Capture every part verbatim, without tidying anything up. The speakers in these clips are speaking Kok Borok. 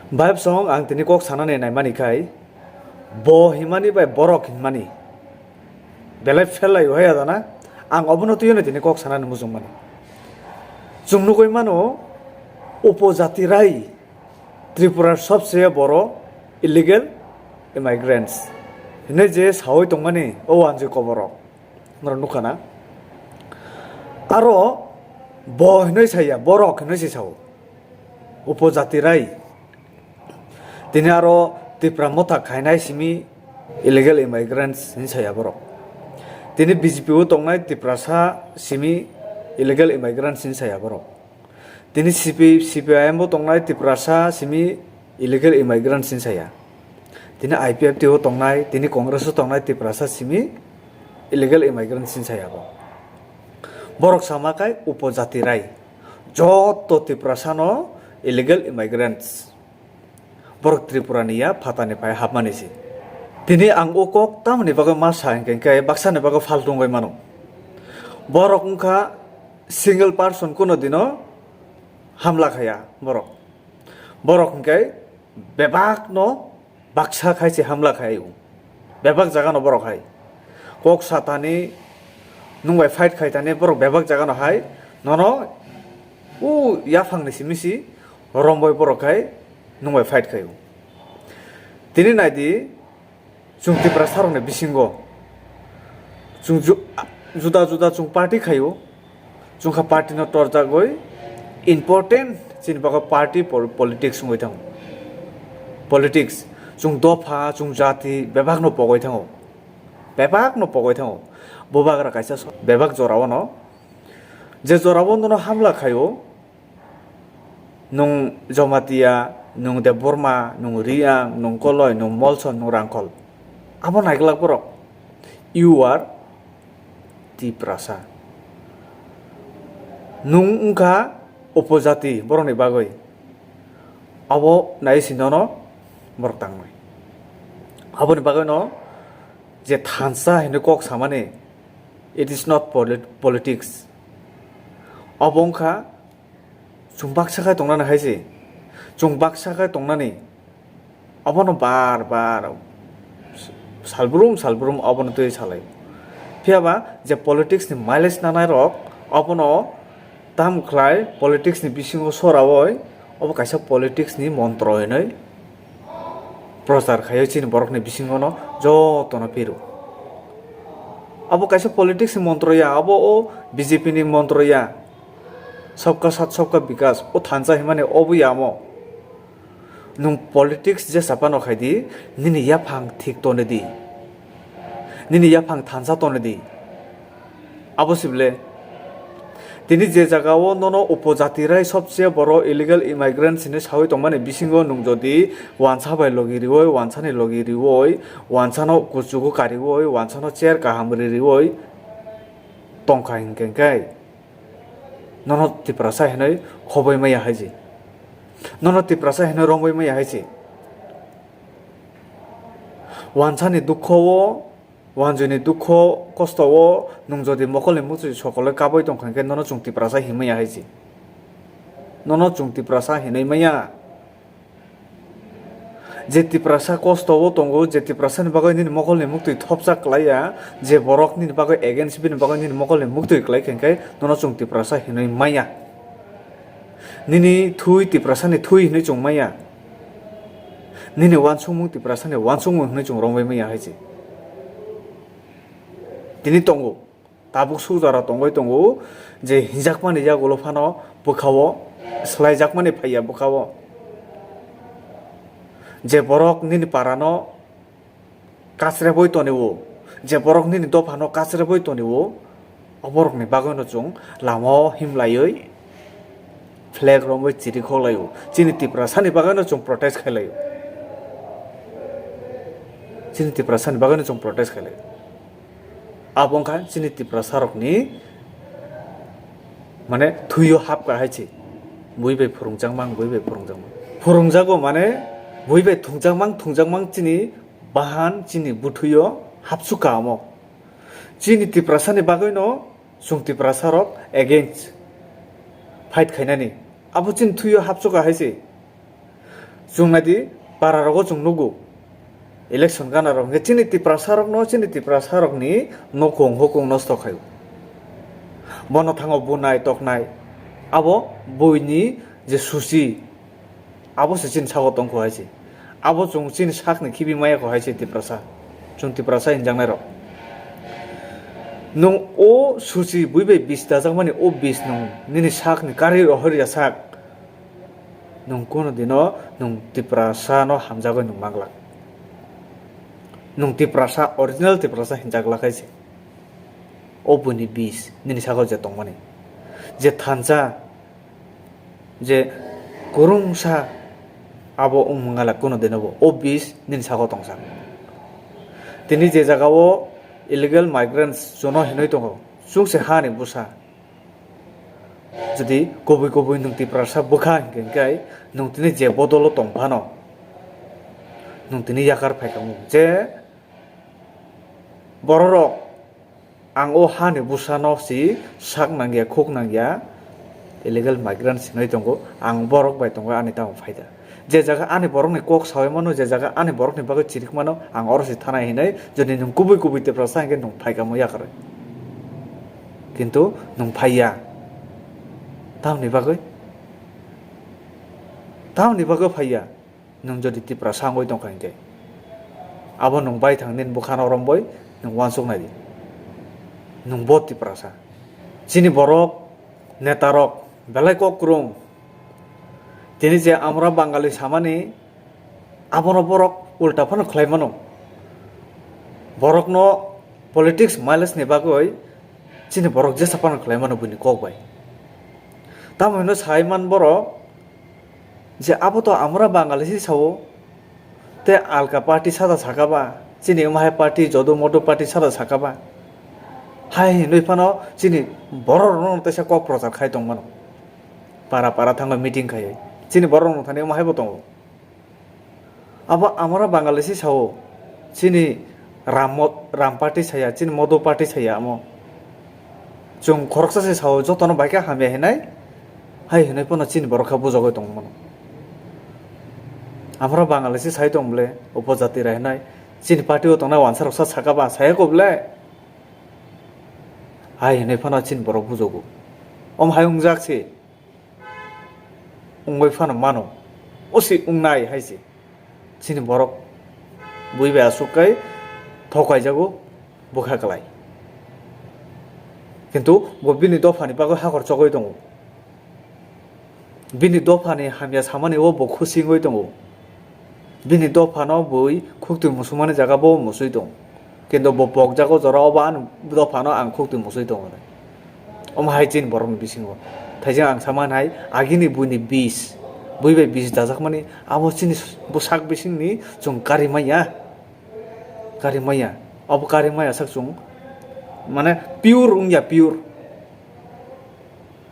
Vibes song ang tini kok sanani naimani khai, bo himani bai borok himani belai fel lai hai adana, ang obono twiyono tini kok sanani mujungmani. Chwng nugwi mano, upojati rai Tripura sobse boro illegal immigrants hinwi je sawi tongmani o wanjwi koborok. Norok nukha na? Aro bo hinwi saya, borok hinwi se sao. Upojati rai. Tini aro Tipra motha khainai simi illegal immigrants hinwi saya borok. Tini B J P o tongnai Tiprasa simi illegal immigrants hinwi saya borok. Tini C P, C P I M o tongnai Tiprasa simi illegal immigrants hinwi saya. Tini I P F T o tongnai, tini Congress o tongnai Tiprasa simi illegal immigrants hinwi saya bo. Borok sama khai upojati rai. Joto Tiprasa no illegal immigrants. Borok Tripura ni ya phatani phai hapmani si. Tini ang o kok tamoni bagwi ma sa hinkhe, hinkhe baksa ni bagwi faltung bai mano. Borok wngkha single person, kuno dino hamla khaya borok. Borok hinkhe bebak no baksa khai se hamla khai o. Bebak jaga no borok hai. Kok satani nwng bai fight khai tani borok bebak jaga no hai. Nono u yaphang ni simi si rombai borok hai nwng bai fight khai o. Tini nai di, chwng Tiprasa rok ni bisingo chwng ju-, juda juda chwng party khai o. Chwng kha party no torjagwi important chini bagwi party pol-, politics wngwi thango. Politics, chwng dopha, chwng jati bebak no pogwi thango. Bebak no pogwi thango. Bubagra kaisa so-, bebak jora o no. Je jora o nono hamla khai o, nwng Jamatia, nwng Debbarma, nwng Riang, nwng Koloi, nwng Molson, nwng Rangkhol. Abo naiglak borok. You are Tiprasa. Nwng wngkha upojati borokni bagwi. Abo nai si nono borok tangnai. Aboni bagwi no je thansa hinwi kok samani, it is not polit-, politics. Abo wngkha chwng baksa khai tongnani hai se. Chwng baksa khai tongnani abono bar bar salbrum salbrum abono twi salai. Phiya ba je politics ni mileage nanai rok abono tam khlai politics ni bisingo soraoi obo kaisa politics ni montro hinwi prochar khaio chini borokni bisingono jotono piru. Abo kaisa politics ni montro ya, abo o B J P ni montro ya. Sabka sath sabka bikas, o thansa himani obo ya amo. Nwng politics jesa phano khai di, nini yaphang thik toni di. Nini yaphang thansa toni di. Abo si bwle. Tini je jaga o nono upojati rai sobse boro illegal immigrants hinwi sawi tongmani bisingo nwng jodi wansa bai logi riwi, wansani logi riwi, wansano kuchugo kariwi, wansano chair kaham ri riwi tongkha hinkhe khe nono Tiprasa hinwi khoboi maya hai se. Nono Tiprasa hinwi romwi maya hai se. Wansani dukho o, wanjwini dukho kosto o nwng jodi mokolni muktwi sokolwi kabwi tongkha hinkhe nono chwng Tiprasa hinwi maya hai se. Nono chwng Tiprasa hinwi maya. Je Tiprasa kosto o tongo, je Tiprasa ni bagwi nini mokolni muktwi thopsa klai ya, je borok nini bagwi against bini bagwi nini mokolni muktwi klai khe hinkhe nono chwng Tiprasa hinwi maya. Nini thui Tiprasa ni thui hinwi chwng maya. Nini wansukmung Tiprasa ni wansukmung hinwi chwng romwi maya hai se. Tini tongo. Tabuk sujaro tongwi tongo je hinjakmani yagulo phano bwkhao swlaijakmani phaiya bwkhao. Je borok nini parano kasreboi tonio, je borok nini dophano kasreboi tonio, oborokni bagwino chwng lamao himlaiwi flag romwi chiri khoklaio. Chini Tiprasani bagwino chwng protest khailai. Chini Tiprasani bagwino chwng protest khailai. Abo wngkha chini Tiprasarokni, mane, thuio hapka hai se. Bui bai phwrwngjakmang, bui bai phwrwngjakmang. Phwrwngjago, mane, bui bai thwngjakmang, thwngjakmang chini bahan, chini bwthuio hapsukha omo. Chini Tiprasani bagwino chwng Tiprasarok against fight khainani. Abo chini thuio hapsukha hai se. Chwng naidi, para rogo chwng nugo. Election gana rok hwnkhe chini Tiprasa rokno, chini Tiprasa rokni nukhung hukung nosto khaio. Bono thango bunai toknai. Abo buini je susi, abo se chini sago tongkho hai se. Abo chwng chini sakni khibi maya kho hai se Tiprasa. Chwng Tiprasa hinjaknai rok. Nwng o susi bui bai bis dajakmani o bis nwng nini sakni kari rohor ya sak. Nwng kuno dino nwng Tiprasa no hamjagwi nwng manglak. Nwng Tiprasa, original Tiprasa hinjak lakhai se. O buini bis, nini sakao je tongmani. Je thansa, je kwrwngsa, abo wng mangalak kuno dino bo. O bis, nini sakao tongsa. Tini je jagao illegal migrants jono hinwi tongo, chwngse hani bwsa. Jodi kubui kubui nwng Tiprasa bwkha hinkhe, hinkhe nwng tini je bodolo tong phano, nwng tini yakar phaikha mung je bororok ang o hani bwsano si sak nangya, khuk nangya, illegal migrant sinoi tongo, ang borok bai tongo, ani tamo phaida. Je jaga ani borokni kok sawi mano, je jaga ani borokni bagwi chirik mano, ang oro se thanai hinwi, jodi nwng kubui kubui Tiprasa hinkhe nwng phaikamo yakarwi. Kintu nwng phaiya. Tamni bagwi? Tamni bagwi phaiya. Nwng jodi Tiprasa wngwi tongkha hinkhe, abo nwng baithang nini bwkhano romboi nwng uansuk nai di. Nwng bo Tiprasa. Chini borok, netarok, belai kok kwrwng. Tini je amra Bangali samani, abono borok ulta phano khlai mano. Borokno politics mileage ni bagwi chini borok jesa phano khlai mano buini kok bai. Tamo hino sai man borok je abo to amra Bangali se sao, te alka party sada saka ba, chini wngma hai party jodo modo party sada saka ba. Hai hinwi phano chini borok rokno teisa kok prochar khai tong mano. Para para thango meeting khai. Chini borok rok thani wngma hai bo tongo. Abo amora Bangali se sao, chini Ram mo-, Ram party saya, chini Modu party saya amo. Chwng khoroksa se sao, jotono bai khe hamya hinai, hai hinai pono chini borok kha bujagwi tongmano. Amora Bangali se sai tong bwle, upojati rai hinai, chini party o tongnai wansa rok sa saka ba, saya ko bwle. Hai hinai phano chini borok bujago. Om hai wngjak se. Wngwi phano mano. O se wngnai hai se. Chini borok bui bai aswk kai thokaijago bwkha kwlai. Kintu bo bini dophani bagwi hakor chogwi tongo. Bini dophani hamya samani o bo khusi wngwi tongo. Bini dophano bui khuktwi musumani jaga bo musui tongo. Kintu bo pokjago jora o bo ani dophano ang khuktwi musui tongo hinwi. Omo hai chini borokni bisingo. Thaijang ang sama hai agini buini bis, bui bai bis dajakmani abo chini bwsak bisingni chwng kari manya. Kari manya. Abo kari maya sak chwng mane pure wngya pure.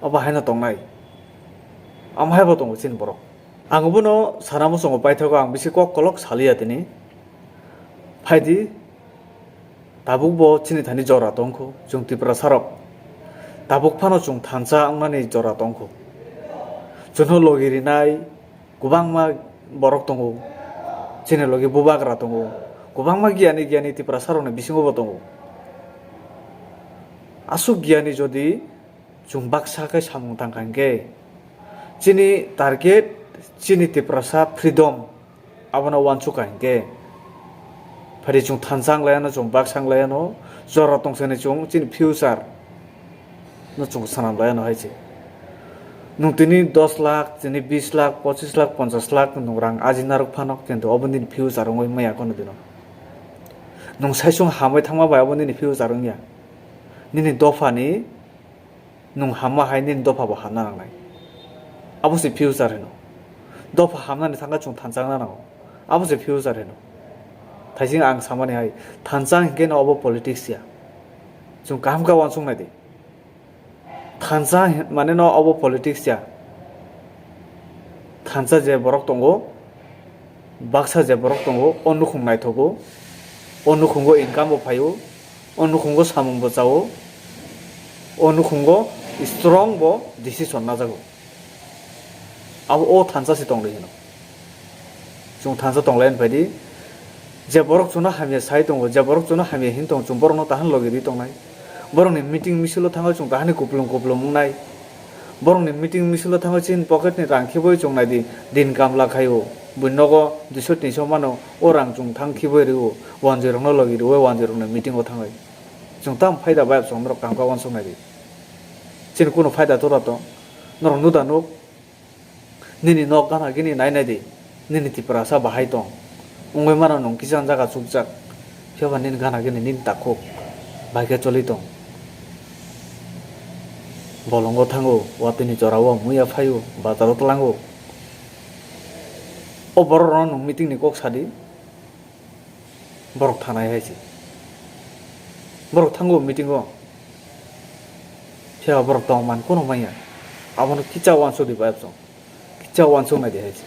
Obo haino tongnai. Omo hai bo tongo chini borok. Ang bono sana muchungo paithago, ang bisi kok kolok saliya tini. Phaidi, tabuk bo chini thani jora tongkho, chwng Tiprasa rok. Tabuk phano chwng thansa wngnani jora tongkho. Chwngno logi rinai kwbangma borok tongo. Chini logi bubagra tongo. Kwbangma giyani giyani Tiprasa rokni bisingo bo tongo. Aswk giyani jodi chwng baksa khe samung tangkha hinkhe, chini target, chini Tiprasa freedom, abono uansukha hinkhe, phari chwng thansa wng laiano, chwng baksa wng laiano, jora tongsaini chwng chini future no chwng swnam laiano hai se. Nwng tini dos lakh, tini bis lakh, pochis lakh, ponchas lakh nwng rang ajina rwk phano, kintu obo nini future wngwi maya kono dino. Nwng saichung hamwi thangma bai obo nini future wngya. Nini dophani nwng hamma hai nini dopha bo hamna nangnai. Abo se future hino. Dopha hamnani thangkhe chwng thansa wngna nango. Abo se future hino. Thaising ang samani hai, thansa hinkhe no obo politics ya. Chwng kaham khe uansuk nai di. Thansa hin-, mane no obo politics ya. Thansa je borok tongo, baksa je borok tongo, o nukhung naithogo, o nukhungo income bo phaio, o nukhungo samung bo chao, o nukhungo strong bo decision najago. Abo o thansa se tongdi hino. Chwng thansa tonglaini phaidi. Je borok chwngno hamya sai tongo, je borok chwngno hamya hin tongo, chwng borokno tahan logi di tongnai. Borokni meeting misilo thangwi chwng tahani kuplung kuplung wngnai. Borokni meeting misilo thangwi chini pocketni rang khibwi chwng naidi, din kamla khaio. Buini nogo duiso tinso mano, o rang chwng thang khibwi rio, wanjwi rokno logi riwi wanjwi rokni meetingo thangwi. Chwng tamo phaida bai chwng norok kaham khe uansuk naidi. Chini kunu phaida tora tong, norok nuda nuk. Nini nok gana gini nai nai di. Nini Tiprasa bahai tong. Wngwi mano nwng kisa jaga chukjak. Phiya ba nini gana gini nini takhuk. Bai khe choli tong. Bolongo thango, watwini jorao muya phaio, bazaro tlango. O borok rok nwng meeting ni kok sadi. Borok thanai hai se. Borok thango meeting o. Phiya borok tong man kono manya. Abono kicha uansuk di bai chwng. Kicha uansuk nai di hai se.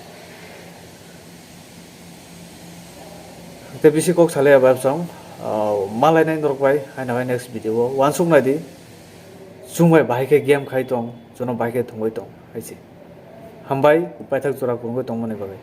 Te bisi kok salai bai chwng. Ah, malai nai norok bai. Haino hai next video o. Uansuk nai di. Chwng bai bahai khe game khai tong. Chwngno bahai khe thwngwi tong hai se. Hambai, paithak jora kwrwngwi tongmani bagwi.